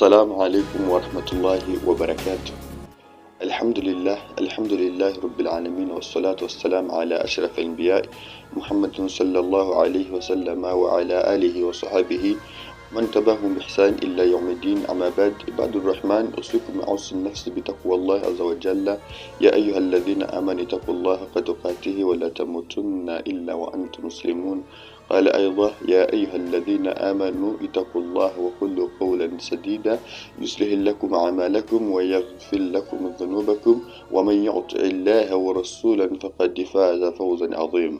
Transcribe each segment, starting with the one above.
Assalamu alaikum warahmatullahi wabarakatuh. Alhamdulillah, alhamdulillahi rabbil alamin, wassalatu wassalamu ala ashraf al-anbiya Muhammadin sallallahu alayhi wa sallama wa ala alihi wa sahbihi man tabi'ahum bi ihsan ila yawmiddin. Amma ba'd, ibadur rahman, usikum wa usi nafsi bi taqwallahi azza wa jalla. Ya ayyuhalladhina amanu taqullaha haqqa tuqatihi wa la tamutunna illa wa antum muslimun. قال أيضا: يا أيها الذين آمنوا اتقوا الله وقولوا قولا سديدا يصلح لكم أعمالكم ويغفر لكم ذنوبكم ومن يطع الله ورسوله فقد فاز فوزا عظيما.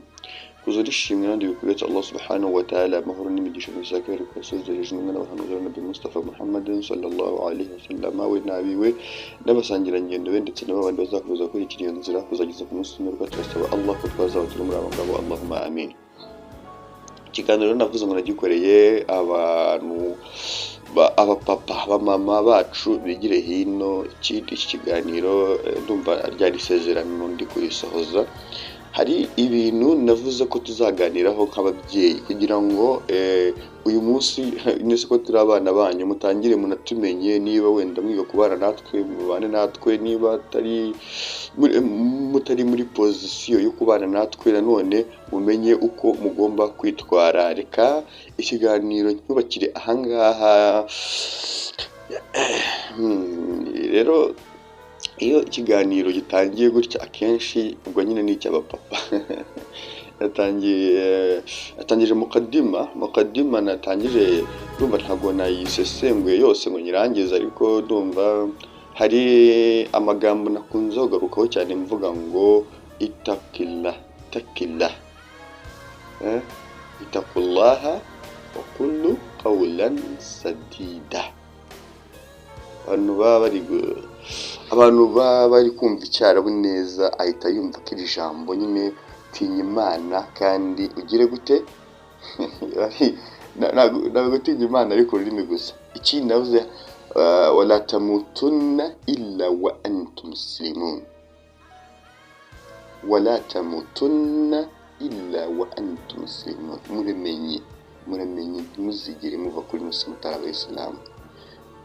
Kuza rishimwe kandi bikwiriye Allah subhanahu wa ta'ala, amahoro n'imigisha bizakere ku yasuzereje intumwa n'abahanuzi Nabi Mustafa Muhammadin sallallahu alaihi wasallam, we n'abiwe n'abasangirangendo be ndetse n'abandi bazakomeza gukurikira iyo nzira kuzageza ku munsi w'imperuka. Turasaba Allah ko twazaba turi muri abo ngabo, Allahumma amin. Ikiganiro navuze ngo nagikoreye abantu, abapapa, abamama bacu bigire hino. Ikindi, iki kiganiro ndumva ryari isezerano ndi kurisohoza. Hari ibintu navuze ko tuzaganiraho nk'ababyeyi kugira ngo uyu munsi mwese ko turi abana banyu mutangire munatumenye. Niba wenda mwiga kubana natwe, mubane natwe. Niba atari mutari muri position yo kubana natwe, nanone mumenye uko mugomba kwitwara. Reka ikiganiro cyubakire ahangaha. Rero iyo ikiganiro gitangiye gutya, akenshi ubwo nyine ni icy'abapapa. Yatangiye, yatangije mukadima. Mukadima natangije, ndumva ntabwo nayisesenguye yose ngo nyirangize, ariko ndumva hari amagambo nakunze kugarukaho cyane mvuga ngo itakila itakila, itakullaha wa qulu qawlan sadida. Abantu baba bari kumva Icyarabu neza ahita yumva ko iri jambo nyine tinya Imana kandi ugire gute? Ntabwo gutinya Imana ariko ururimi gusa. Ikindi navuze: wala tamutunna illa wa antum muslimun, wala tamutunna illa wa antum muslimun. Muramenye, muramenye, ntimuzigere muva kuri musi mutari abayisilamu,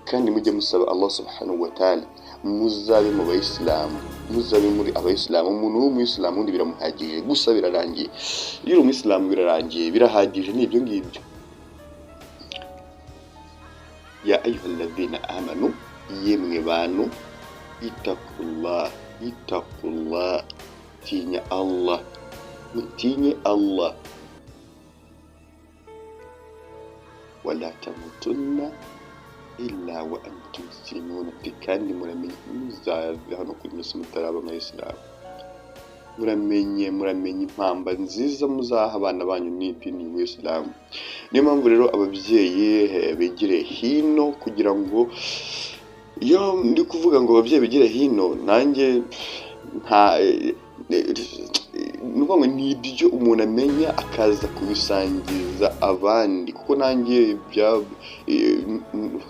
kandi mujye musaba Allah subhanahu wa ta'ala muzabe mu bayisilamu, muzabe muri abayisilamu. Umuntu w'umuyisilamu undi biramuhagije gusa, birarangiye. Iyo uri umuyisilamu birarangiye, birahagije, ni ibyo ngibyo. Ya ayyuhalladhina amanu, yemwe bantu, itakullah, itakullah, tinya Allah, mutinye Allah, wala tamutunna illa wa antum muslimun. Ati kandi muramenye muzave hano kuri musi mutaraba abayisilamu. Muramenye, muramenye, impamba nziza muzaha abana banyu ni idini y'Ubuyisilamu. Niyo mpamvu rero ababyeyi bigire hino, kugira ngo iyo ndi kuvuga ngo ababyeyi bigire hino, nanjye nta ni ukuvuga ngo ni ibyo umuntu amenya akaza kubisangiza abandi, kuko nanjye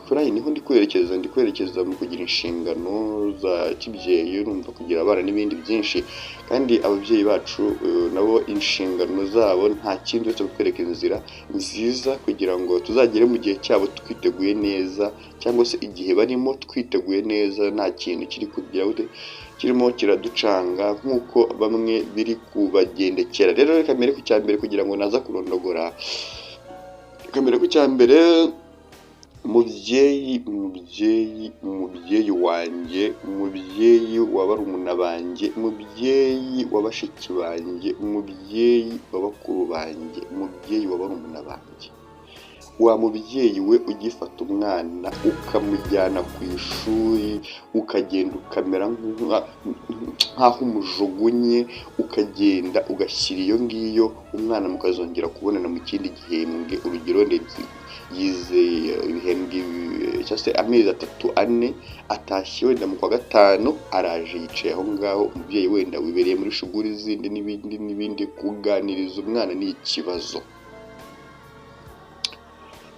kuko nanjye niho ndi kwerekeza, ndi kwerekeza mu kugira inshingano za kibyeyi, urumva, kugira abana n'ibindi byinshi. Kandi ababyeyi bacu nabo inshingano zabo nta kindi uretse kutwereka inzira nziza kugira ngo tuzagere mu gihe cyabo twiteguye neza, cyangwa se igihe barimo twiteguye neza, nta kintu kiri kugira gute kirimo kiraducanga nk'uko bamwe biri kubagendekera. Rero reka mbere ku cya mbere kugira ngo naza kurondogora. Reka mbere ku cya mbere. Mubyeyi, umubyeyi, umubyeyi wanjye, umubyeyi wa barumuna banjye, umubyeyi wa bashiki banjye, umubyeyi wa bakuru banjye, umubyeyi wa barumuna banjye, wa mubyeyi we ugifata umwana ukamujyana ku ishuri, ukagenda ukamera nk'aho umujugunye, ukagenda ugashyira iyo ngiyo umwana, mukazongera kubonana mu kindi gihembwe. Urugero, ndetse yize ibihembwe cyangwa se amezi 3, 4, atashye wenda mu kwa gatanu, araje yicaye aho ngaho, umubyeyi wenda wibereye muri shuguri zindi n'ibindi n'ibindi, kuganiriza umwana ni ikibazo.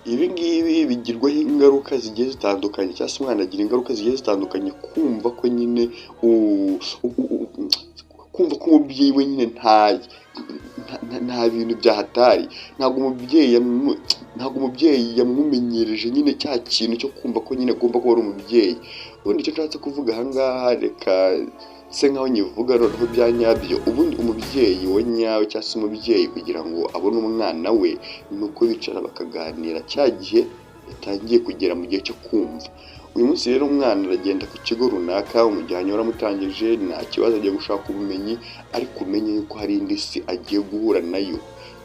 Ibi ngibi bigirwaho ingaruka zigiye zitandukanye, cyangwa se umwana agira ingaruka zigiye zitandukanye, kumva ko nyine kumva ko umubyeyi we nyine nta Nta bintu bya hatari. Ntabwo umubyeyi yamumenyereje nyine cya kintu cyo kumva ko nyine agomba kuba ari umubyeyi. Ubundi icyo nshatse kuvuga aha ngaha, reka se nkaho nyivuga noneho bya nyabyo. Ubundi umubyeyi wa nyawe, cyangwa se umubyeyi kugira ngo abone umwana we, ni uko bicara bakaganira cya gihe yatangiye kugera mu gihe cyo kumva. Uyu munsi rero umwana aragenda ku kigo runaka, umujyanye, waramutangije, nta kibazo, agiye gushaka ubumenyi, ariko umenye yuko hari indi si agiye guhura nayo.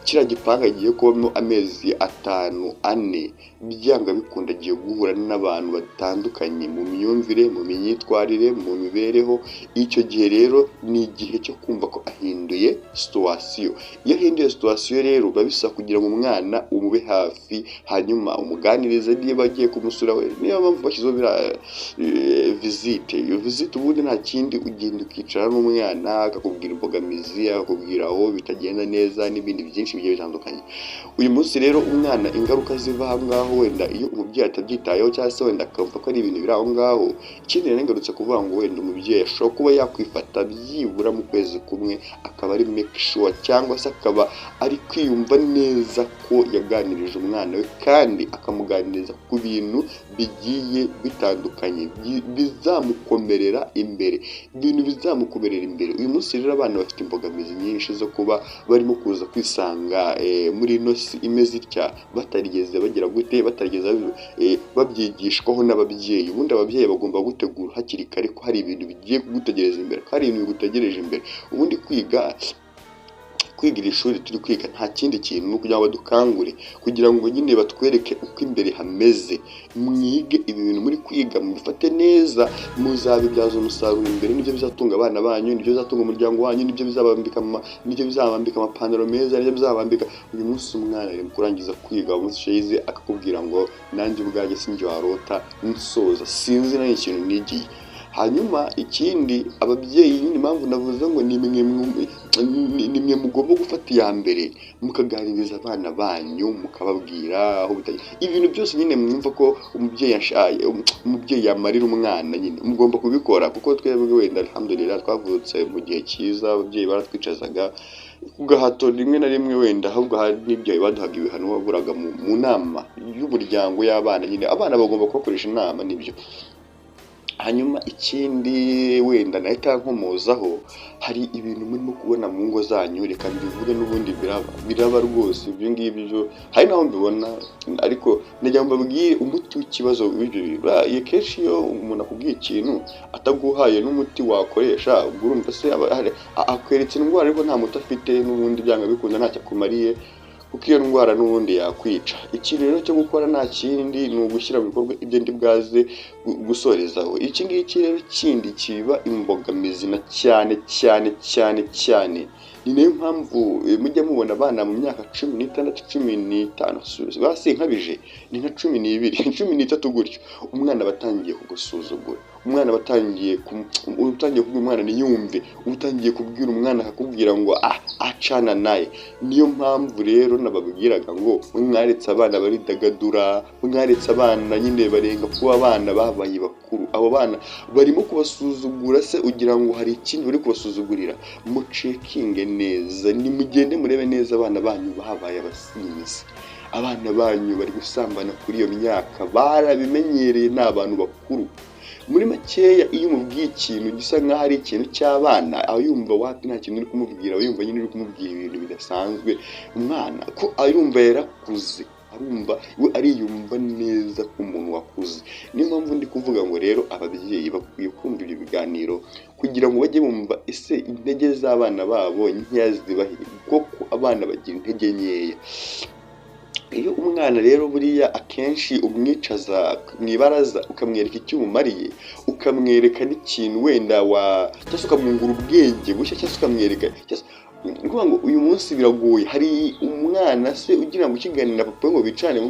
Kiriya gipangu agiye kubamo amezi 5, 4, byanga bikunda agiye guhura n'abantu batandukanye mu myumvire, mu myitwarire, mu mibereho. Icyo gihe rero ni igihe cyo kumva ko ahinduye situation. Iyo ahinduye situation rero, biba bisaba kugira ngo umwana umube hafi, hanyuma umuganirize niba agiye kumusura we. Niyo mpamvu bashyizeho biriya visite. Iyo visite ubundi nta kindi, ugenda ukicara n'umwana, akakubwira imbogamizi, akakubwira aho bitagenda neza n'ibindi byinshi bigiye bitandukanye. Uyu munsi rero umwana, ingaruka ziva aho ngaho, wenda iyo umubyeyi atabyitayeho, cyangwa se wenda akumva ko ari ibintu biri aho ngaho. Ikindi rero ngarutse kuvuga ngo wenda umubyeyi ashobora kuba yakwifata byibura mu kwezi kumwe, akaba ari make sure, cyangwa se akaba ari kwiyumva neza ko yaganirije umwana we, kandi akamuganiriza ku bintu bigiye bitandukanye bizamukomerera imbere, ibintu bizamukomerera imbere. Uyu munsi rero abana bafite imbogamizi nyinshi zo kuba barimo kuza kwisanga muri ino si imeze itya, batarigeze bagira gute, batarigeze babyigishwaho n'ababyeyi. Ubundi ababyeyi bagomba gutegura hakiri kare ko hari ibintu bigiye kugutegereza imbere, ko hari ibintu bigutegereje imbere. Ubundi kwiga iri shuri turi kwiga nta kindi kintu, ni ukugira ngo badukangure, kugira ngo nyine batwereke uko imbere hameze. Mwige ibi bintu muri kwiga, mubifate neza, muzabibyaza umusaruro imbere. Nibyo bizatunga abana banyu, nibyo bizatunga umuryango wanyu, nibyo bizabambika amapantaro meza, nibyo bizabambika. Uyu munsi umwana ari mu kurangiza kwiga, umunsi yize akakubwira ngo nanjye ubwanjye sinjye warota nsoza, sinzi nayo ikintu nigiye. Hanyuma ikindi, ababyeyi nyine, impamvu navuze ngo ni mwe mugomba gufata iya mbere mukaganiriza abana banyu, mukababwira aho bitagenda, ibintu byose nyine mwumva ko umubyeyi yamarira umwana, nyine mugomba kubikora. Kuko twebwe wenda, alhamdulillah, twavutse mu gihe cyiza, ababyeyi baratwicazaga ku gahato rimwe na rimwe wenda, ahubwo hari n'ibyo baduhaga ibihano waburaga mu nama y'umuryango y'abana. Nyine abana bagomba kubakoresha inama, nibyo. Hanyuma ikindi wenda nahita nkomozaho, hari ibintu murimo kubona mu ngo zanyu, reka mbivuge n'ubundi biraba, biraba rwose ibyo ngibyo byo, hari n'aho mbibona, ariko nagira ngo mbabwire umuti w'ikibazo w'ibyo bintu. Buriya kenshi iyo umuntu akubwiye ikintu ataguhaye n'umuti wakoresha, ubwo urumva se akweretse indwara ariko nta muti afite, n'ubundi byanga bikunda ntacyo akumariye, kuko iyo ndwara n'ubundi yakwica. Ikintu rero cyo gukora nta kindi, ni ugushyira mu bikorwa ibyo ndi bwaze gusorezaho. Iki ngiki rero kindi kiba imbogamizi na cyane cyane cyane cyane, ni nayo mpamvu mujya mubona abana mu myaka 16, 15, basi nkabije ni nka 12, 13 gutyo, umwana aba atangiye kugusuzugura, umwana aba atangiye utangiye kubwira umwana ntiyumve, utangiye kubwira umwana akakubwira ngo ah, acana naye. Niyo mpamvu rero nababwiraga ngo mwaretse abana baridagadura, mwaretse abana nyine barenga kuba abana, babaye bakuru. Abo bana barimo kubasuzugura se, ugira ngo hari ikindi bari kubasuzugurira? Mucheckinge neza, nimugende murebe neza, abana banyu babaye abasinzi, abana banyu bari gusambana kuri iyo myaka, barabimenyereye, ni abantu bakuru. Muri makeya, iyo umubwiye ikintu gisa nk'aho ari ikintu cy'abana, aba yumva wapi, nta kintu uri kumubwira, aba yumva nyine uri kumubwira ibintu bidasanzwe. Umwana ko arumva yarakuze, arumva we ariyumva neza nk'umuntu wakuze. Niyo mpamvu ndi kuvuga ngo rero ababyeyi bakwiye kumva ibyo biganiro kugira ngo bajye bumva ese intege z'abana babo nkeya zibahe, kuko abana bagira intege nkeya. Iyo umwana rero buriya akenshi umwicaza mu ibaraza, ukamwereka icyo umumariye, ukamwereka n'ikintu wenda wa, cyangwa se ukamwungura ubwenge bushya, cyangwa se ukamwereka, cyangwa se ni ukuvuga ngo uyu munsi biragoye. Hari umwana se ugira ngo ukiganira na papa we ngo bicarane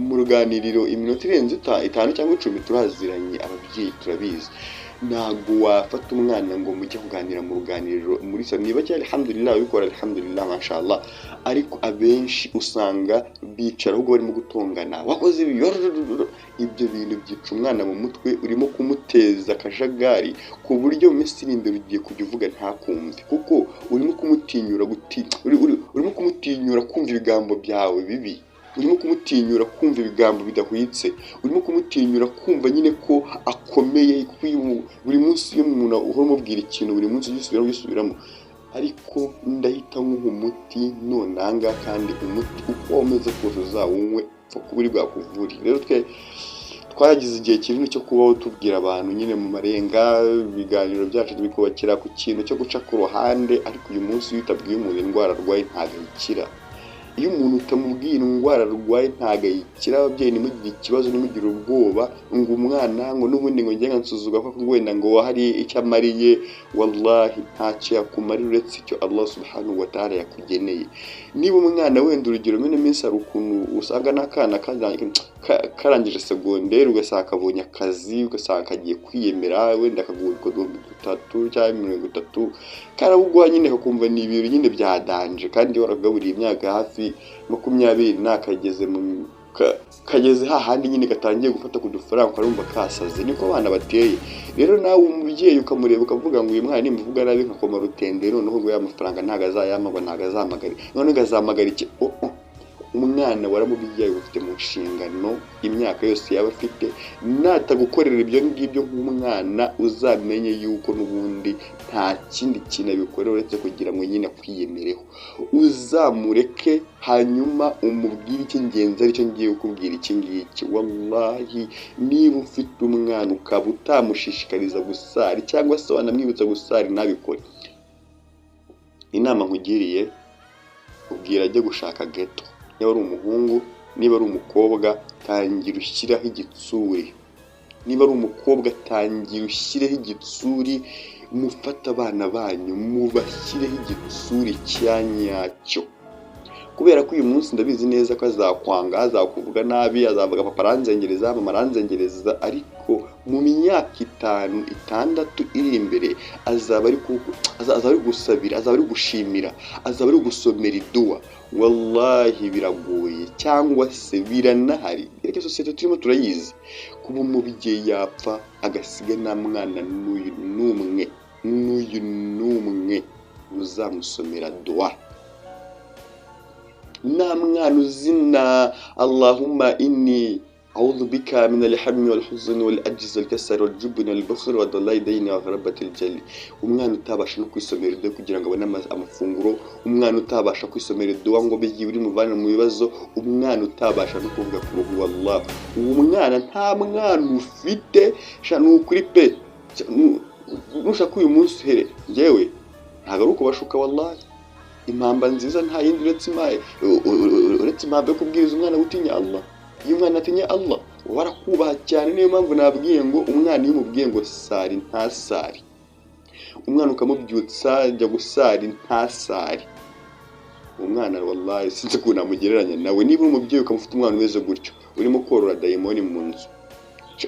mu ruganiriro iminota irenze 5 cyangwa 10? Turaziranye, ababyeyi turabizi. Ntabwo wafata umwana ngo mujye kuganira mu ruganiriro, muri salon. Niba cyane, alhamdulillah, ababikora, alhamdulillah, mashallah, ariko abenshi usanga bicara ahubwo barimo gutongana: "Wakoze ibi." Ibyo bintu byica umwana mu mutwe. Urimo kumuteza akajagari ku buryo mu minsi iri imbere ugiye kujya uvuga ntakumve, kuko urimo kumutinyura urimo kumutinyura kumva ibigambo byawe bibi, urimo kumutinyura kumva ibigambo bidahwitse, urimo kumutinyura kumva nyine ko akomeye. Kuko buri munsi iyo umuntu uhora umubwira ikintu buri munsi, ugisubiramo, ugisubiramo. Ariko ndahita nkuha umuti nonanga, kandi umuti uko waba umeze kose uzawunywe, upfa kuba uri bwakuvure. Rero twe twagize igihe kinini cyo kubaho tubwira abantu nyine mu marenga, ibiganiro byacu tubikubakira ku kintu cyo guca ku ruhande. Ariko uyu munsi iyo utabwiye umuntu indwara arwaye ntabwo ayikira. Iyo umuntu utamubwiye indwara arwaye ntabwo ayikira. Ababyeyi, ntimugire ikibazo, ntimugire ubwoba ngo umwana ngo n'ubundi ngo njye nkansuzugura ko wenda ngo hari icyo amariye. Wallahi ntacyo yakumarira uretse icyo Allah subhanahu wa ta'ala yakugeneye. Niba umwana wenda, urugero, muri ino minsi hari ukuntu usanga n'akana karangije segonderi, ugasanga kabonye akazi, ugasanga kagiye kwiyemera, wenda kaguha 3000 cyangwa 30, karabuguha nyine kakumva ni ibintu nyine bya danger, kandi warakagaburiye imyaka hafi 20, nakageze mu kageze hahandi nyine gatangiye gufata ku dufaranga, ukarumva kasaze. Niko abana bateye. Rero nawe umubyeyi ukamureba ukavuga ngo uyu mwana nimuvuga nabi nkakoma rutende, noneho ngo ya mafaranga ntabwo azayampa, ngo ntabwo azahamagara, none ngo azahamagara iki? Oh. Umwana waramubyaye, ufite mu nshingano imyaka yose yaba afite. Natagukorera ibyo ngibyo nk'umwana, uzamenye yuko n'ubundi nta kindi kintu abikorera uretse kugira ngo nyine akwiyemereho. Uzamureke, hanyuma umubwire icy'ingenzi, aricyo ngiye kukubwira iki ngiki. Wallahi, niba ufite umwana ukaba utamushishikariza gusari, cyangwa se wanamwibutsa gusari ntabikore, inama nkugiriye, ubwira ajye gushaka geto. Niba ari umuhungu, niba ari umukobwa, tangira ushyireho igitsuri. Niba ari umukobwa, tangira ushyireho igitsuri. Mufate abana banyu mubashyireho igitsuri cya nyacyo, kubera ko uyu munsi ndabizi neza ko azakwanga, azakuvuga nabi, azavuga "Papa aranzengereza, mama aranzengereza", ariko mu myaka 5, 6 iri imbere azaba ari gusabira, azaba ari gushimira, azaba ari gusomera iduwa. Wallahi biragoye cyangwa se biranahari. Reka, sosiyete turimo turayizi. Kuba umubyeyi yapfa agasiga nta mwana n'uyu n'umwe, n'uyu n'umwe uzamusomera duwa, nta mwana uzina "Allahumma inni a'udhu bika min alhammi wal huzni wal ajzi wal kasal wal jubni wal bukhl wa dalai dayni wa gharabati al jali", umwana utabasha no kwisomera iduwa kugira ngo abone amafunguro, umwana utabasha kwisomera iduwa ngo uri muvane mu bibazo, umwana utabasha no kuvuga ku ruhu, wallah uwo mwana nta mwana ufite. Sha, ni ukuri pe. Nushaka uyu munsi uhere, njyewe ntabwo ari ukubashuka. Wallahi impamba nziza nta yindi uretse impamba yo kubwiriza umwana gutinya Allah. Iyo umwana atinya Allah barakubaha cyane. Niyo mpamvu nabwiye ngo umwana iyo umubwiye ngo sari ntasari, umwana ukamubyutsa jya gusari ntasari, umwana wallahi sinzi ukuntu namugereranya nawe. Niba uri umubyeyi ukaba ufite umwana umeze gutyo, urimo korora dayimoni mu nzu.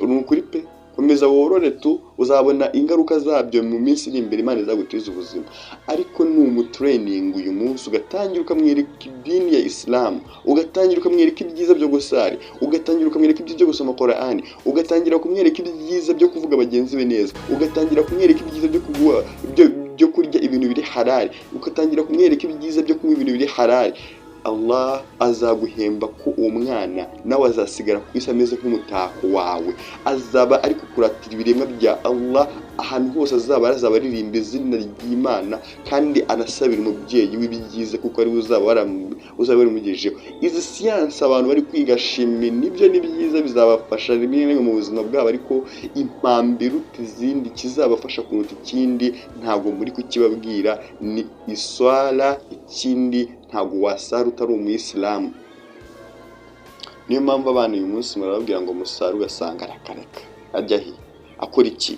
Ni ukuri pe, komeza worore tu, uzabona ingaruka zabyo mu minsi iri imbere. Imana izagutiza ubuzima. Ariko ni umutraining uyu munsi, ugatangira ukamwereka idini ya Isilamu, ugatangira ukamwereka ibyiza byo gusari, ugatangira ukamwereka ibyiza byo gusoma Korani, ugatangira kumwereka ibyiza byo kuvuga bagenzi be neza, ugatangira kumwereka ibyiza byo kuguha byo kurya ibintu biri halali, ugatangira kumwereka ibyiza byo kunywa ibintu biri halali, Allah azaguhemba ko uwo mwana nawe azasigara ku isi ameze nk'umutako wawe, azaba ari kukuratira ibiremwa bya Allah. Ahantu hose azaba ari, azaba aririmba izina ry'Imana kandi anasabira umubyeyi w'ibyiza, kuko ariwe uzaba waramugejejeho. Izi siyansi abantu bari kwiga, chimie, nibyo ni byiza, bizabafasha rimwe na rimwe mu buzima bwabo, ariko impamba iruta izindi kizabafasha kuruta ikindi ntabwo muri kukibabwira, ni iswara. Ikindi, ntabwo wasara utari umuyisilamu. Niyo mpamvu abana uyu munsi murababwira ngo musare, ugasanga arakareka, ajya he, akora iki?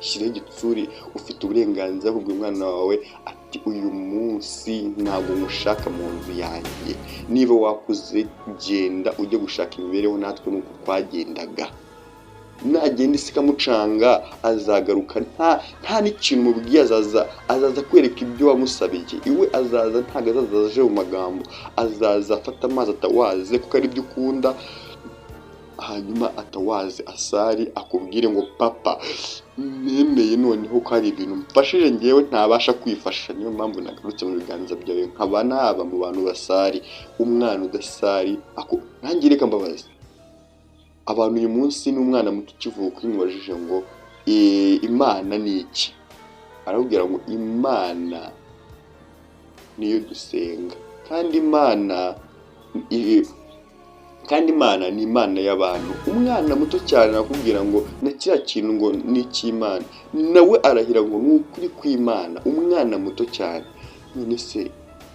Shyiraho igitsuri. Ufite uburenganzira kubwira umwana wawe ati "Uyu munsi ntabwo nkushaka mu nzu yanjye. Niba wakuze, genda ujye gushaka imibereho." Natwe nuko twagendaga. Nagenda isi ikamucanga, azagaruka nta n'ikintu umubwiye. Azaza kwereka ibyo wamusabiye iwe. Azaza, ntabwo azaza aje mu magambo, azaza afata amazi atawaze, kuko ari byo ukunda, hanyuma atawaze, asari, akubwire ngo: "Papa, nemeye noneho ko hari ibintu mfashije ngewe ntabasha kwifasha, niyo mpamvu nagarutse mu biganza byawe, nkaba naba mu bantu basari." Umwana udasari ako nanjye reka mbabaze abantu uyu munsi. N'umwana muto ukivuka, iyo umubajije ngo: "Imana ni iki?" arakubwira ngo: "Imana niyo dusenga, kandi Imana ni Imana y'abantu." Umwana muto cyane arakubwira ngo na kiriya kintu ngo ni icy'Imana, nawe arahira ngo ni ukuri kw'Imana. Umwana muto cyane. None se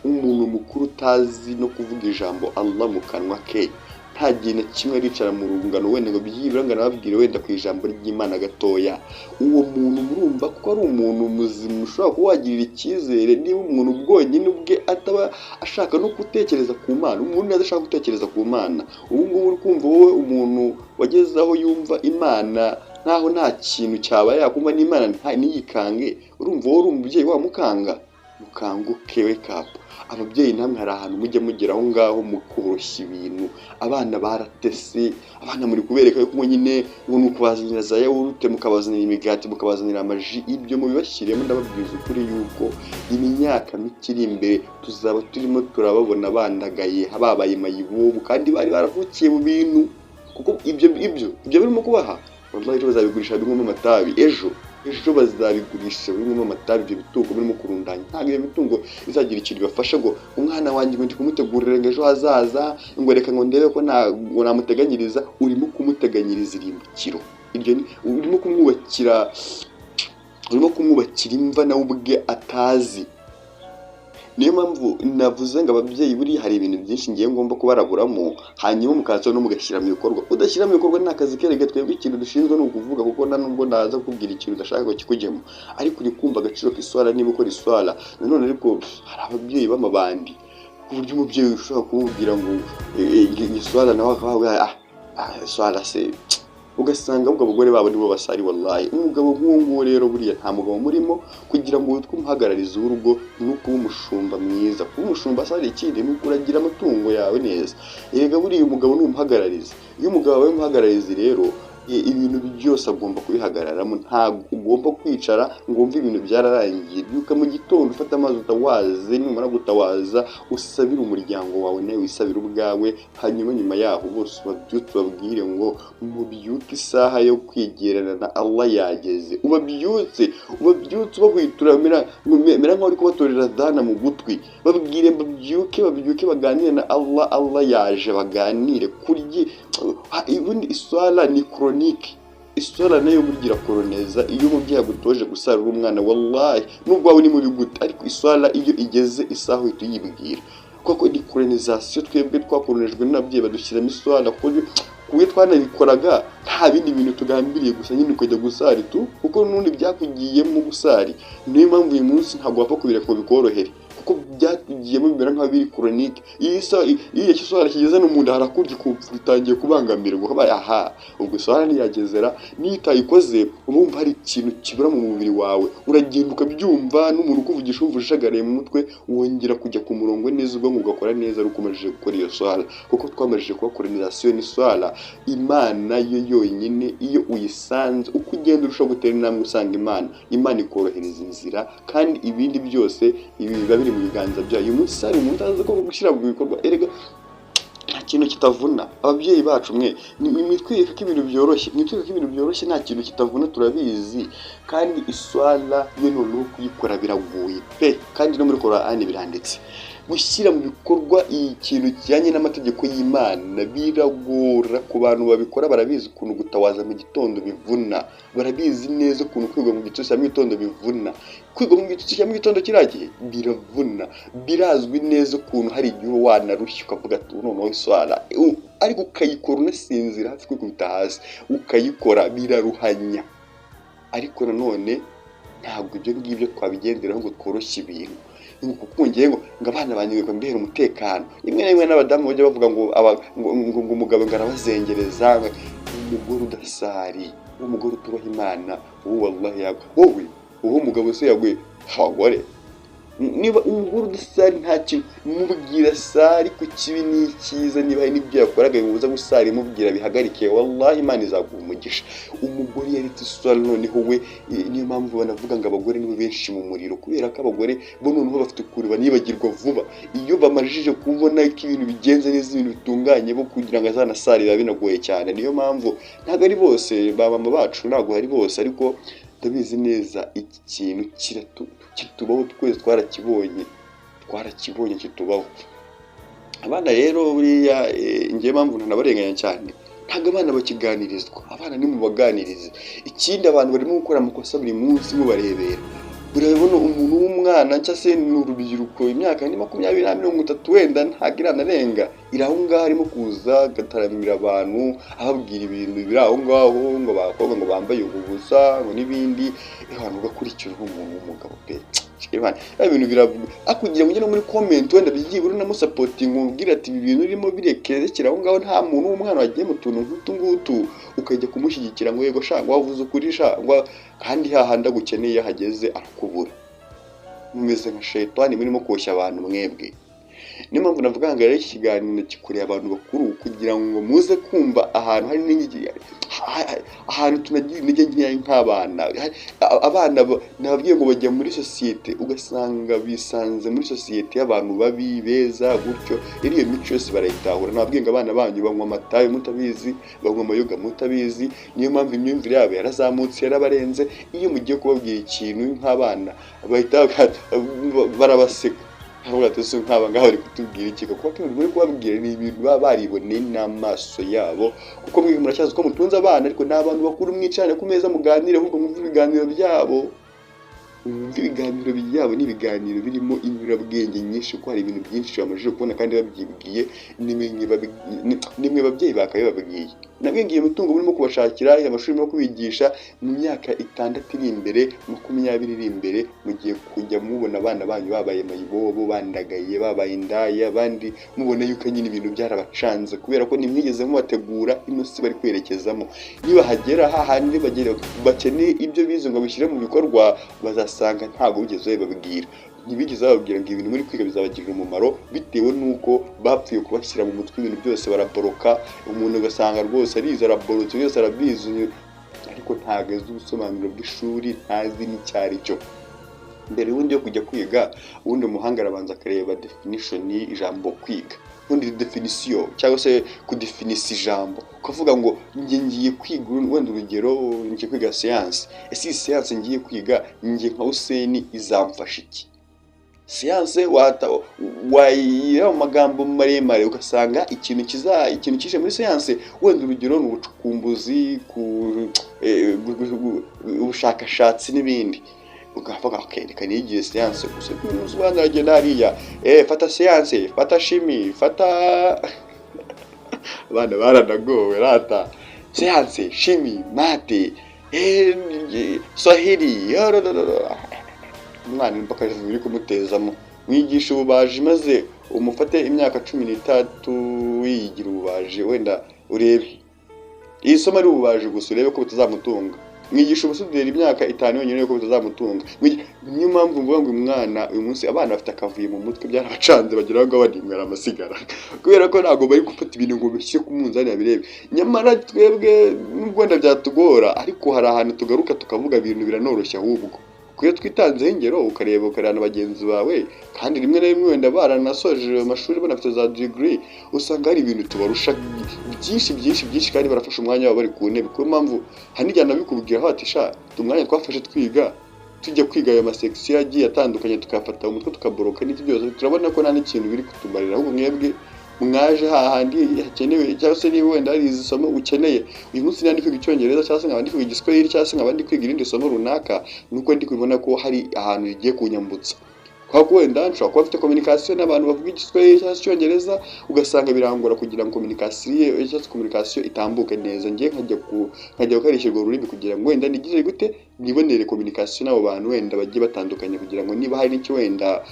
umuntu mukuru utazi no kuvuga ijambo Allah mu kanwa ke, nta gihe na kimwe aricara mu rungano wenda ngo byibura ngo anababwire wenda ku ijambo ry'Imana gatoya, uwo muntu murumva ko ari umuntu muzima ushobora kuba wagirira icyizere? Niba umuntu bwonyine ubwe ataba ashaka no gutekereza ku Mana, umuntu adashaka gutekereza ku Mana, ubu ngubu uri kumva wowe umuntu wageze aho yumva Imana nkaho nta kintu cyabaye, yakumva n'Imana ntiyikange, urumva wowe uri umubyeyi wamukanga? Mukanguke, wake up. Ababyeyi namwe hari ahantu mujya mugera aho ngaho mukoroshya ibintu. Abana baratese, abana muri kubereka yuko nyine ngo ni ukubazanira za yawurute, mukabazanira imigati, mukabazanira amaji. Ibyo mubibashyiremo, ndababwiza ukuri yuko imyaka mike iri imbere tuzaba turimo turababona bandagaye, babaye mayibobo, kandi bari baravukiye mu bintu. Kuko ibyo birimo kubaha, wallahi, ejo bazabigurisha binywemo amatabi. Ejo bazabigurisha binywemo amatabi. Ibyo bitungo birimo kurundanya, ntabwo iyo mitungo izagira ikintu ibafasha. Ngo umwana wanjye ngo ndi kumutegurira ngo ejo hazaza, ngo reka ngo ndebe ko ngo namuteganyiriza. Urimo kumuteganyiriza irimbukiro. Iryo ni urimo kumwubakira imva nawe ubwe atazi. Niyo mpamvu navuze ngo ababyeyi buriya hari ibintu byinshi ngiye ngomba kubaraburamo, hanyuma mukaza no mugashyira mu bikorwa. Udashyira mu bikorwa ni akazi kerega. Twebwe ikintu dushinzwe ni ukuvuga, kuko nta nubwo naza kukubwira ikintu udashaka ngo kikujyemo. Ariko uri kumva agaciro k'iswara niba ukora iswara nanone. Ariko hari ababyeyi b'amabandi, ku buryo umubyeyi ushobora kumubwira ngo iswara, nawe akaba ah ah, iswara se? Ugasanga ahubwo abagore babo nibo basari. Wallahi, umugabo nk'uwo nguwo rero, buriya nta mugabo murimo. Kugira ngo witwe umuhagararizi w'urugo ni ukuba umushumba mwiza. Kuba umushumba asari ikindi ni ukuragira amatungo yawe neza. Erega buriya umugabo ni umuhagararizi. Iyo umugabo abaye umuhagararizi rero, ibintu byose agomba kubihagararamo. Ntabwo ugomba kwicara ngo wumve ibintu byararangiye. Byuka mu gitondo, ufate amazi utawaze. Numara gutawaza, usabire umuryango wawe, nawe wisabire ubwawe. Hanyuma nyuma yaho bose ubabyutse, ubabwire ngo: "Mubyuke, isaha yo kwigerana na Allah yageze." Ubabyutse ubahwitura, mera nk'aho uri kubatorera dhana mu gutwi. Babwire babyuke, babyuke baganire na Allah. Allah yaje baganire kuryi. Ubundi iswala ni chronique. Iswala nayo burya irakoroneza. Iyo umubyeyi agutoje gusarura umwana, wallahi, nubwo waba uri mubi gute, ariko iswala iyo igeze, isaha uhita uyibwira, kuko ni colonisation. Twebwe twakoronejwe n'ababyeyi, badushyiramo iswala ku buryo twanabikoraga nta bindi bintu tugambiriye, gusa nyine ukajya gusari tu, kuko n'ubundi byakugiyemo gusari. Niyo mpamvu uyu munsi ntabwo wapfa kubireka ngo bikorohere, kuko byatugiyemo, bimera nk'aho biri chronique. Iyo icyo kigeze no mu nda, harakurya, ukumva utangiye kubangamirwa, ukabaye aha ubwo iswara ntiyagezera. Niyo utayikoze, uba wumva hari ikintu kibura mu mubiri wawe. Uragenda ukabyumva, n'umuntu ukuvugisha wumva ujagaraye mu mutwe. Wongera kujya ku murongo neza, ubwonko bugakora neza ari uko umajije gukora iyo swara, kuko twamajije kuba colonisation n'iswara. Imana yo yonyine, iyo uyisanze, uko ugenda urushaho gutera intambwe usanga Imana, Imana ikorohereza inzira, kandi ibindi byose ibi biba biri mu biganza byayo. Uyu munsi hari umuntu utazi ko gushyira mu bikorwa. Erega nta kintu kitavuna. Ababyeyi bacu mwe, mwitwereka ko ibintu byoroshye, mwitwereka ko ibintu byoroshye. Nta kintu kitavuna, turabizi. Kandi iswala yo noneho kuyikora biragoye pe. Kandi no muri Korani biranditse, gushyira mu bikorwa ikintu kijyanye n'amategeko y'Imana biragora. Ku bantu babikora barabizi ukuntu gutawaza mu gitondo bivuna, barabizi neza ukuntu kwiga mu gitondo cya mu gitondo bivuna. Kwiga mu gitondo cya mu gitondo kiriya gihe biravuna, birazwi neza ukuntu hari igihe uba wanarushye, ukavuga ati: "Noneho iswara," ariko ukayikora unasinzira, hafi kwikubita hasi ukayikora, biraruhanya. Ariko nanone ntabwo ibyo ngibyo twabigenderaho ngo tworoshye ibintu, kuko ngiye ngo abana banjye ngo mbere umutekano. Rimwe na rimwe n'abadamu bajya bavuga ngo umugabo ngo arabazengereza. Umugore udasari, umugore utubaha Imana, wowe wallahi yawe, wowe uwo mugabo se yaguye abagore. Niba umugore udasari, nta kintu mubwira, sari ku kibi n'icyiza. Niba hari n'ibyo yakoraga bimubuza gusari, mubwira bihagarike, wallahi Imana izaguha umugisha. Umugore yaretse iswara, noneho we niyo mpamvu banavuga ngo abagore nibo benshi mu muriro, kubera ko abagore bo noneho bafite ukuntu banibagirwa vuba. Iyo bamajije kubona ko ibintu bigenze neza, ibintu bitunganye, bo kugira ngo azanasare biba binagoye cyane. Niyo mpamvu ntabwo ari bose, ba mama bacu ntabwo ari bose, ariko ndabizi neza iki kintu kitubaho twese, twarakibonye, twarakibonye kitubaho. Abana rero buriya, ngewe mpamvu ntanabarenganya cyane, ntabwo abana bakiganirizwa. Abana nimubaganirize. Ikindi, abantu barimo gukora amakosa buri munsi mubarebera. Urabona umuntu w'umwana cyangwa se ni urubyiruko, imyaka ni 20 na 30, wenda ntabwo iranarenga, iri aho ngaho, arimo kuza agataramira abantu, ababwira ibintu biri aho ngaho, ngo abakobwa ngo bambaye ubusa, ngo n'ibindi. Abantu ugakurikira umuntu w'umugabo pe, ibintu biravuga kugira ngo ujye no muri comment, wenda byibura unamusupportinga, umubwire ati: "Ibi bintu urimo bireke, rekera aho ngaho." Nta muntu w'umwana wagiye mu tuntu nk'utu ngutu, ukajya kumushyigikira ngo: "Yego sha," ngo: "wavuze ukuri sha," ngo kandi hahandi agukeneye iyo ahageze arakubura. Mumeze nka shayitani murimo koshya abantu mwebwe. Niyo mpamvu navuga ngo rero iki kiganiro gikoreye abantu bakuru, kugira ngo muze kumva ahantu hari n'inyigisho, ahantu tunagira intege nkeya nk'abana. Abana nababwiye ngo bajya muri sosiyete, ugasanga bisanze muri sosiyete y'abantu babi, beza gutyo. Rero iyo mico yose barayitahura. Nababwiye ngo abana banyu banywa amatabi mutabizi, banywa amayoga mutabizi. Niyo mpamvu imyumvire yabo yarazamutse, yarabarenze. Iyo mugiye kubabwira ikintu nk'abana, bahita barabaseka, baravuga ati: "Ese nk'aba ngaba bari kutubwira iki?" Kuko ibintu muri kubabwira ni ibintu baba bariboneye n'amaso yabo. Kuko mwe muracyazi ko mutunze abana, ariko ni abantu bakuru. Mwicarane ku meza muganire, ahubwo mwumve ibiganiro byabo, mwumve ibiganiro byabo. Ni ibiganiro birimo inyurabwenge nyinshi, kuko hari ibintu byinshi bamajije kubona kandi babyibwiye. Nimwe babyeyi bakabibabwiye. Nabwo iyo mitungo murimo kubashakira, amashuri murimo kubigisha, mu myaka 6 iri imbere, 20 iri imbere, mugiye kujya mubona abana banyu babaye mayibobo, bandagaye, babaye indaya, abandi mubona yuko nyine ibintu byarabacanze, kubera ko ntimwigeze mubategura ino si bari kwerekezamo. Nibahagera hahandi bagera bakeneye ibyo bize ngo babishyire mu bikorwa, bazasanga ntabwo bigeze babibabwira. Ntibigeze bababwira ngo ibintu muri kwiga bizabagirira umumaro, bitewe n'uko bapfuye kubashyira mu mutwe ibintu byose baraboroka. Umuntu ugasanga rwose arize, araborotse, byose arabizi, ariko ntabwo azi ubusobanuro bw'ishuri, ntazi n'icyo ari cyo. Mbere ubundi yo kujya kwiga, ubundi umuhanga arabanza akareba definition y'ijambo kwiga, ubundi definition cyangwa se kudefinisa ijambo, ukavuga ngo: "Njye ngiye kwiga," wenda urugero, ngiye kwiga siyansi. Ese iyi siyansi ngiye kwiga, njye nka Hussein, izamfasha iki? Siyanse wayira mu magambo maremare, ugasanga ikintu kiza, ikintu kije muri siyanse, wenda urugero, ni ubucukumbuzi, ku ubushakashatsi n'ibindi. Ukavuga: "Okay, reka nigire siyanse gusa." Usobanura, agenda hariya, fata siyanse, fata chimie, fata. Abana baranagowe rata: siyanse, chimie, math, swahili. Umwana mpaka biri kumutezamo. Mwigisha ububaji, maze umufate imyaka 13 wiyigira ububaji, wenda urebe iri somo ari ububaji gusa, urebe ko bitazamutunga. Mwigisha ubusuderi imyaka 5 yonyine, urebe ko bitazamutunga. Niyo mpamvu mvuga ngo umwana uyu munsi, abana bafite akavuyo mu mutwe, byarabacanze, bagira ngo banimwara amasigara, kubera ko ntabwo bari gufata ibintu ngo bishyire ku munzani babirebe. Nyamara twebwe nubwo wenda byatugora, ariko hari ahantu tugaruka tukavuga ibintu biranoroshye ahubwo, kuko iyo twitanzeho ingero, ukareba, ukareba na bagenzi bawe, kandi rimwe na rimwe wenda baranasoje amashuri, banafite za degree, usanga hari ibintu tubarusha byinshi, byinshi, byinshi, kandi barafashe umwanya wabo bari ku ntebe. Kuko mpamvu hari n'igihe nabikubwira ati: "Sha, umwanya twafashe twiga, tujya kwiga ayo masection agiye atandukanye, tukayafata mu mutwe, tukaboroka n'iki byose, turabona ko nta n'ikintu biri kutumarira." Ahubwo mwebwe mwaje hahandi hakenewe, cyangwa se niba wenda hari izi somo ukeneye uyu munsi, niba ndi kwiga Icyongereza, cyangwa se nkaba ndi kwiga Igiswahili, cyangwa se nkaba ndi kwiga irindi somo runaka, nuko ndi kubibona ko hari ahantu rigiye kunyambutsa, kubera ko wenda nshobora kuba mfite communication n'abantu bavuga Igiswahili cyangwa se Icyongereza, ugasanga birangora kugira ngo communication cyangwa se communication itambuke neza. Ngiye nkajya gukoresha urwo rurimi kugira ngo wenda nigire gute, nibonere communication n'abo bantu wenda bagiye batandukanye, kugira ngo niba hari n'icyo wenda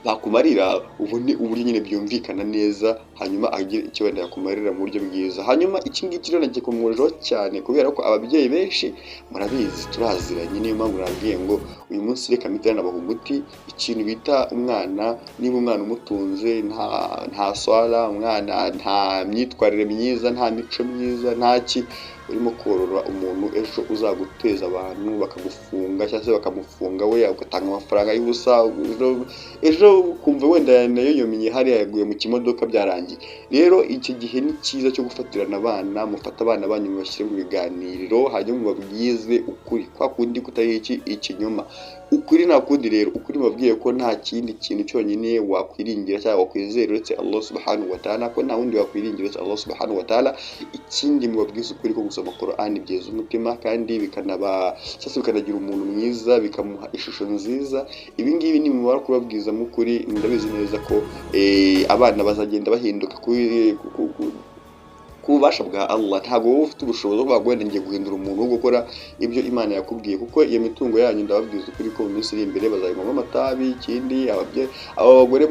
bakumarira, ubone uburyo nyine byumvikana neza. Hanyuma agire icyo wenda yakumarira mu buryo bwiza. Hanyuma iki ngiki rero nagikomojeho cyane kubera ko ababyeyi benshi murabizi, turaziranye. Niyo mpamvu nabwiye ngo uyu munsi reka mpite nabaha umuti. Ikintu bita umwana, niba umwana umutunze nta swara, umwana nta myitwarire myiza, nta mico myiza, nta ki, urimo korora umuntu ejo uzaguteza abantu bakagufunga cyangwa se bakamufunga, we ugatanga amafaranga y'ubusa. Ejo ukumva wenda nayo yomenye hariya yaguye mu kimodoka, byarangiye. Rero icyo gihe ni cyiza cyo gufatirana abana. Mufate abana banyu, mubashyire mu biganiriro, hanyuma mubabwize ukuri kwa kundi kutari iki ikinyoma, ukuri nta kundi. Rero ukuri mubabwiye ko nta kindi kintu cyonyine wakwiringira cyangwa wakwizera uretse Allah subhanahu wa ta'ala, ko nta wundi wakwiringira uretse Allah subhanahu wa ta'ala. Ikindi, mubabwize ukuri ko gusoma Qur'an byeza umutima, kandi bikanaba cyangwa se bikanagira umuntu mwiza, bikamuha ishusho nziza. Ibi ngibi nimumara kubabwiza mu kuri, ndabizi neza ko abana bazagenda bahinduka ku bubasha bwa Allah. Ntabwo wowe ufite ubushobozi bwo kuvuga ngo wenda ngiye guhindura umuntu wo gukora ibyo Imana yakubwiye, kuko iyo mitungo yanyu, ndababwiza ukuri ko mu minsi iri imbere bazayinywamo amatabi. Ikindi, aba bagore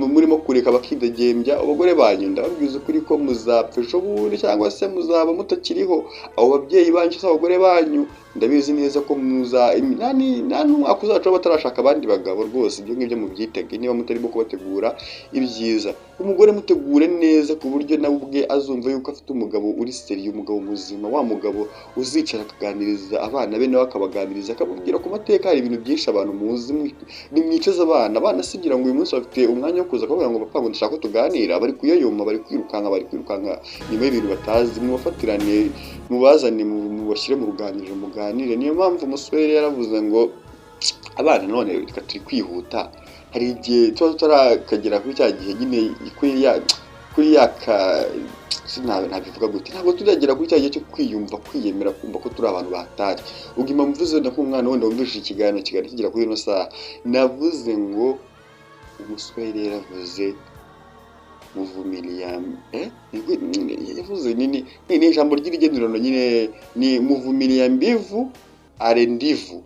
murimo kureka bakidegembya, abagore banyu, ndababwiza ukuri ko muzapfa ejo bundi cyangwa se muzaba mutakiriho. Abo babyeyi banyu cyangwa se abagore banyu, ndabizi neza ko muza nta n'umwaka uzacaho batarashaka abandi bagabo. Rwose ibyo ngibyo mubyitege niba mutarimo kubategura ibyiza. Umugore mutegure neza ku buryo nawe ubwe azumva yuko afite umugabo uri sérieux, umugabo muzima, wa mugabo uzicara akaganiriza abana be, nawe akabaganiriza, akababwira ku mateka. Hari ibintu byinshi abantu muzi. Nimwicaze abana. Abana sigira ngo uyu munsi bafite umwanya wo kuza kuvuga ngo: "Papa," ngo, "ndashaka ko tuganira." Bari kuyoyoma, bari kwirukanka nyuma y'ibintu batazi. Mubafatirane, mubazane, mubashyire mu ruganiriro, muganire. Niyo mpamvu umusore yaravuze ngo abana none reka turi kwihuta, hari igihe tuba tutarakagera kuri cya gihe nyine, kuri ya ka nabivuga gute, ntabwo turagera kuri cya gihe cyo kwiyumva, kwiyemera, kumva ko turi abantu bahatari. Ubwo impamvu mvuze wenda ko umwana wenda wumvishije ikiganiro kigera kuri ino saha, navuze ngo umuswahili yaravuze muvumilia, yavuze ni ijambo ry'irigenurano nyine, ni muvumilia mbivu ale ndivu.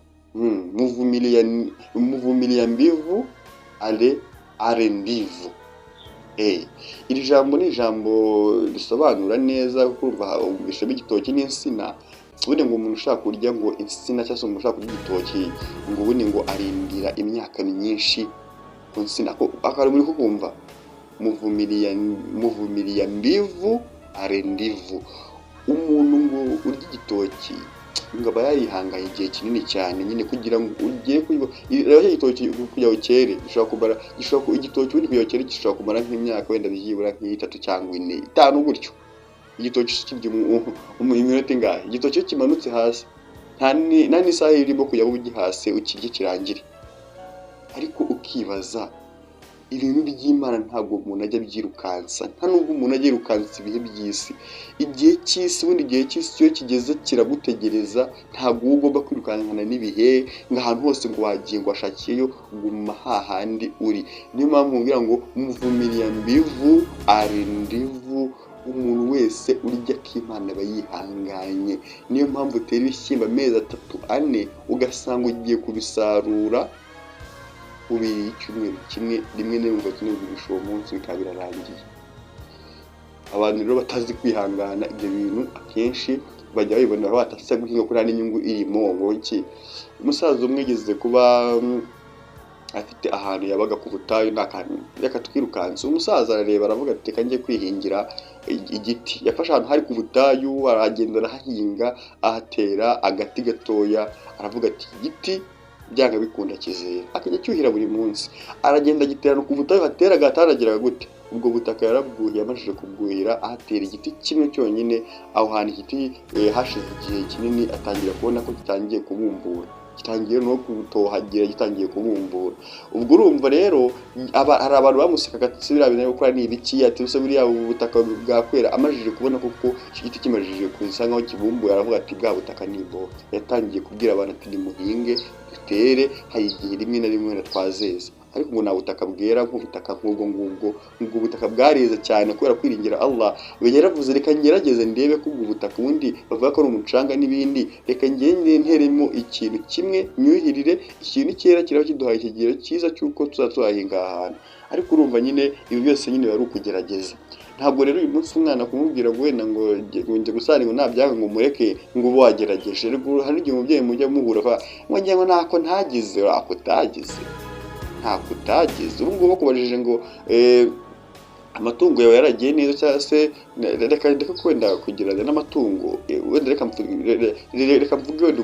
Muvumilia mbivu ale ndivu. Iri jambo ni ijambo risobanura neza, kuko urumva wumvishemo igitoki n'insina. Ubundi ngo umuntu ushaka kurya ngo insina cyangwa se umuntu ushaka kurya igitoki, ngo ubundi ngo arindira imyaka myinshi ku nsina. Akaba muri kukumva muvumilia mbivu ale ndivu. Umuntu ngo urya igitoki ngo aba yarihanganye igihe kinini cyane nyine kugira ngo ugere kuri rero icyo gitoki kugira ngo cyere gishobora kumara igitoki ubundi kugira ngo cyere gishobora kumara nk'imyaka wenda byibura nk'itatu cyangwa 4, 5 gutyo. Igitoki kirya iminota ingahe? Igitoki iyo kimanutse hasi nta n'isaha irimo kugira ngo ugihase ukirye kirangire. Ariko ukibaza, ibintu by'Imana ntabwo umuntu ajya abyirukansa, nta nubwo umuntu ajya yirukansa ibihe by'isi, igihe cy'isi. Ubundi igihe cy'isi iyo kigeze kiragutegereza, ntabwo uba ugomba kwirukankana n'ibihe ngo ahantu hose ngo wagiye ngo washakiyeyo. Guma hahandi uri. Niyo mpamvu mubwira ngo muvumilia mbivu ale ndivu. Umuntu wese urya ak'Imana aba yihanganye. Niyo mpamvu utera ibishyimbo amezi 3, 4, ugasanga ugiye kubisarura ubiriye icyumweru kimwe, rimwe na rimwe ugahita unabigurisha uwo munsi, bikaba birarangiye. Abantu rero batazi kwihangana, ibyo bintu akenshi bajya babibona batase guhinga ko nta n'inyungu irimo, ngo iki. Umusaza umwe yigeze kuba afite ahantu yabaga ku butayu, nta kantu reka twirukanse. Umusaza arareba, aravuga ati: "Reka njye kwihingira igiti." Yafashe ahantu hari ku butayu, aragenda arahahinga, ahatera agati gatoya. Aravuga ati: "Igiti byanga bikunda kizera." Akajya acyuhira buri munsi, aragenda agiterana ku butayu hateraga hatarageraga gute. Ubwo butaka yarabwuhiye, amajije kubwuhira ahatera igiti kimwe cyonyine. Aho hantu igiti, hashize igihe kinini atangira kubona ko gitangiye kubumbura, gitangiye no gutohagira, gitangiye kubumbura. Ubwo urumva rero hari abantu bamusekaga ati: "Biriya bintu ari gukora ni ibiki?" Ati: "Ese buriya ubu butaka bwakwera?" Amajije kubona koko iki giti kimajije kusa nkaho kibumbuye, aravuga ati: "Bwa butaka ni imboga." Yatangiye kubwira abantu ati: "Nimuhinge, dutere, hari igihe rimwe na rimwe wenda twazeza." Ariko ngo nta butaka bwera nk'ubutaka nk'ubwo ngubwo. Ubwo butaka bwareze cyane kubera kwiringira Allah. Yaravuze: "Reka ngerageze ndebe ko ubwo butaka ubundi bavuga ko ari umucanga n'ibindi, reka ngende nteremo ikintu kimwe, nyuhirire ikintu cyera, kiraba kiduhaye ikigero cyiza cy'uko tuzaba tuhahinga aha hantu." Ariko urumva nyine ibi byose nyine biba ari ukugerageza. Ntabwo rero uyu munsi umwana kumubwira ngo wenda ngo njye gusara, ngo nabyanga ngo mureke, ngo ube wagerageje. Hari igihe umubyeyi mujya muhura ngo ngira ngo ntako ntagize. Ntako utagize, ntako utagize. Ubu ngubu bakubajije ngo amatungo yawe yaragiye neza, cyangwa se reka reka wenda kugereranya n'amatungo, wenda reka mvuge wenda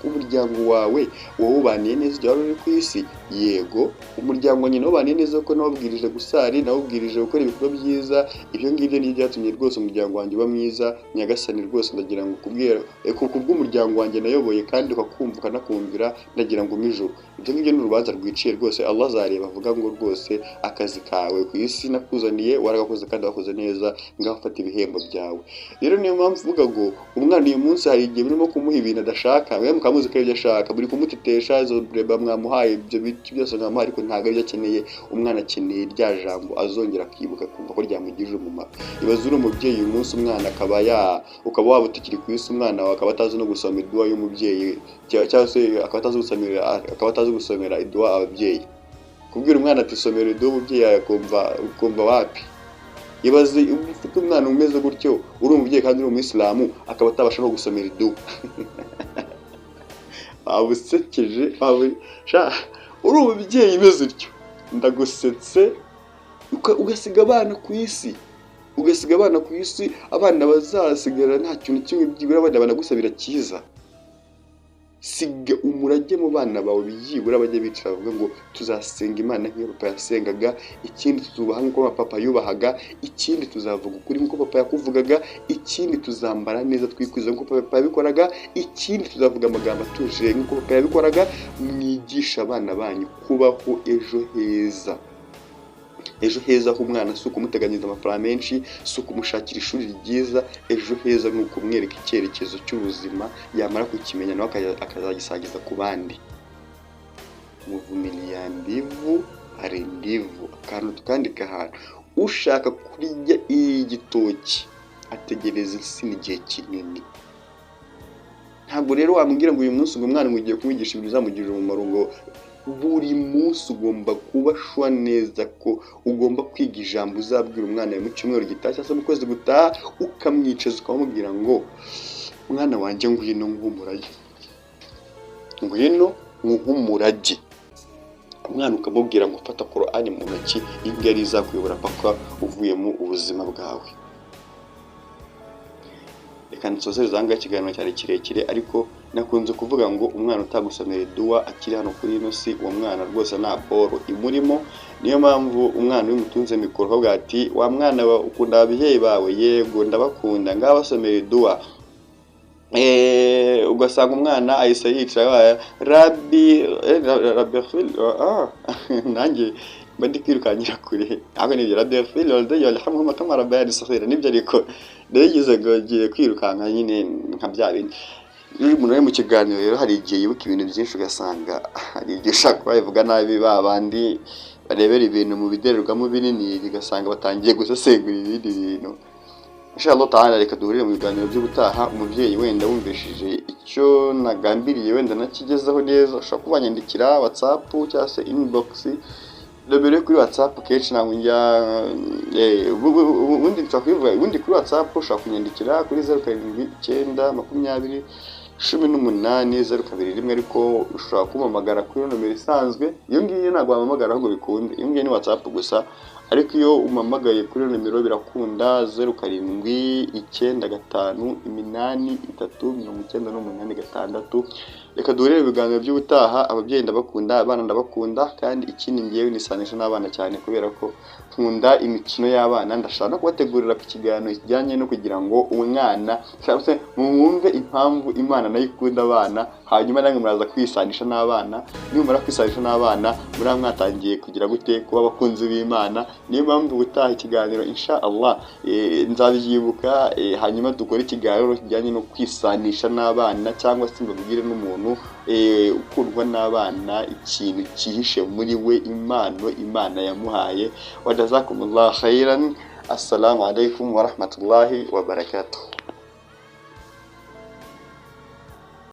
umuryango wawe wawubaniye neza igihe wari uri ku isi? Yego, umuryango nyine wabaniye neza kuko nawubwirije gusari, nawubwirije gukora ibikorwa byiza. Ibyo ngibyo nibyo byatumye rwose umuryango wanjye uba mwiza. Nyagasani, rwose ndagira ngo kubwira kubw'umuryango wanjye nayoboye kandi ukakumva ukanakumvira, ndagira ngo umpe ijuru. Ibyo ngibyo ni urubanza rwiciye rwose. Allah azareba avuga ngo: "Rwose akazi kawe ku isi nakuzaniye waragakoze kandi wakoze neza, ngaho fata ibihembo byawe." Rero niyo mpamvu uvuga ngo umwana uyu munsi hari igihe urimo kumuha ibintu adashaka, mwe mukaba muzi ko aribyo ashaka, muri kumutetesha izo bureba mwamuhaye, ibyo biti byose mwamuhaye, ariko ntabwo aribyo akeneye. Umwana akeneye rya jambo azongera akibuka, akumva ko ryamugirira umumaro. Ibaze uri umubyeyi uyu munsi, umwana akaba ya ukaba waba utakiri ku isi, umwana wawe akaba atazi no gusoma iduwa y'umubyeyi, cyangwa se akaba atazi gusomera iduwa ababyeyi. Kubwira umwana ati: "Somera iduwa umubyeyi", akumva ukumva wapi. Ibaze ufite umwana umeze gutyo, uri umubyeyi kandi uri umuyisilamu, akaba atabasha no gusomera iduwa. Waba usekeje, waba sha uri umubyeyi umeze utyo, ndagusetse. Ugasiga abana ku isi, ugasiga abana ku isi, abana bazasigara nta kintu kimwe byibura abana banagusabira cyiza. Siga umurage mu bana bawe, byibura bajye bicara bavuga ngo: "Tuzasenga Imana nk'iyo papa yasengaga, ikindi tuzubaha nk'uko papa yubahaga, ikindi tuzavuga ukuri nk'uko papa yakuvugaga, ikindi tuzambara neza twikwiza nk'uko papa yabikoraga, ikindi tuzavuga amagambo atuje nk'uko papa yabikoraga." Mwigisha abana banyu kubaho ejo heza. Ejo heza h'umwana si ukumuteganyiriza amafaranga menshi, si ukumushakira ishuri ryiza. Ejo heza ni ukumwereka icyerekezo cy'ubuzima, yamara kukimenya nawe akazagisangiza ku bandi. Mvumilia mbivu ale ndivu. Akantu tukandika ahantu: ushaka kurya igitoki ategereza insina igihe kinini. Ntabwo rero wambwira ngo uyu munsi ngo umwana ngo ugiye kumwigisha ibintu bizamugirira umumaro, ngo buri munsi ugomba kuba sure neza ko ugomba kwiga ijambo uzabwira umwana mu cyumweru gitaha cyangwa se mu kwezi gutaha, ukamwicaza ukamubwira ngo: "Mwana wanjye, ngwino nguhe umurage, ngwino nguhe umurage." Umwana ukamubwira ngo: "Fata Korani mu ntoki, iyi ngiyi ariyo izakuyobora paka uvuye mu ubuzima bwawe." Reka nsozereze aha ngaha, ikiganiro cyari kirekire, ariko nakunze kuvuga ngo umwana utagusomera iduwa akiri hano kuri ino si, uwo mwana rwose nta boro imurimo. Niyo mpamvu umwana iyo umutunze mikoro ukavuga ati: "Wa mwana wa, ukunda ababyeyi bawe?" "Yego, ndabakunda." "Ngaho basomera iduwa." Ugasanga umwana ahise yicara: "Rabi rabi." Ah, nanjye mba ndi kwirukankira kure ntabwo nibyo. "Rabbi ighfirli walidayya warhamhuma kama rabbayani saghira." Nibyo, ariko ndabigize ngo ngiye kwirukanka nyine nka bya bindi. Iyo umuntu ari mu kiganiro rero hari igihe yibuka ibintu byinshi, ugasanga hari igihe ushaka kuba wabivuga nabi, ba bandi barebera ibintu mu bidererwamo binini, bigasanga batangiye gusesengura ibindi bintu. Inshallah ta'ala, reka duhurire mu biganiro by'ubutaha. Umubyeyi wenda wumvishije icyo nagambiriye, wenda nakigezeho neza, ushobora kuba wanyandikira WhatsApp cyangwa se inbox. Nomero yo kuri WhatsApp kenshi ntabwo njya ubundi nshobora kubivuga. Ubundi kuri WhatsApp ushobora kunyandikira kuri 0792018021, ariko ushobora kumpamagara kuri nomero isanzwe. Iyo ngiyo ntabwo wampamagara ahubwo bikunde, iyo ngiyo ni WhatsApp gusa, ariko iyo umpamagaye kuri iyo nomero birakunda: 0795 83 98 6. Reka duhurire ibiganiro by'ubutaha. Ababyeyi ndabakunda, abana ndabakunda, kandi ikindi ngewe nisanisha n'abana cyane kubera ko nkunda imikino y'abana. Ndashaka no kubategurira ku kiganiro kijyanye no kugira ngo umwana cyangwa se mwumve impamvu Imana nayo ikunda abana, hanyuma namwe muraza kwisanisha n'abana. Nimumara kwisanisha n'abana, muraba mwatangiye kugira gute? Kuba abakunzi b'Imana. Niyo mpamvu gutaha ikiganiro, insha Allah, nzabyibuka, hanyuma dukore ikiganiro kijyanye no kwisanisha n'abana, cyangwa se mbabwire n'umuntu ukundwa n'abana, ikintu cyihishe muri we, impano Imana yamuhaye. Wa jazakumullah khairan. Assalamu alaikum wa rahmatullahi wa barakatuh.